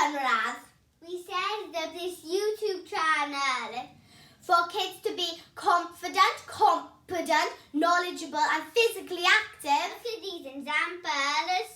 cynradd. We set up this YouTube channel for kids to be confident, competent, knowledgeable and physically active. Look at these examples.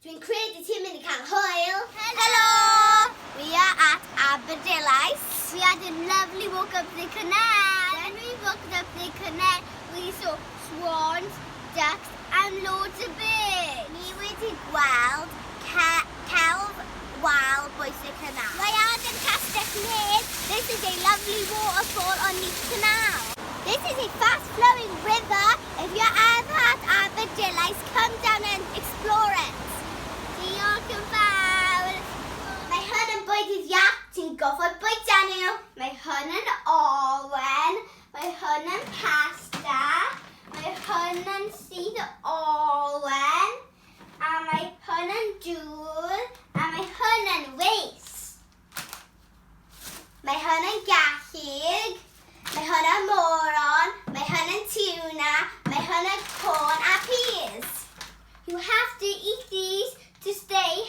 Dwi'n credu ti'n mynd i cael hwyl. Hello! We are at Aberdulais. We had a lovely walk up the canal. When we walked up the canal, we saw swans, ducks and loads of birds. Ni wedi gweld celf wal bwys y canal. Mae Arden Castell Nedd. This is a lovely waterfall on the canal. This is a fast-flowing river. If you're ever at Aberdulais, come down and explore it. Diolch yn fawr. Mae hwn yn bwydydd iach, ti'n goffod bwyta nhw. Mae hwn yn oren, mae hwn yn pasta, mae hwn yn sudd oren, a mae hwn yn dŵr, a mae hwn yn reis. Mae hwn yn gallug, mae hwn yn moron, mae hwn yn tuna, mae hwn yn corn a peas. You have to eat these to stay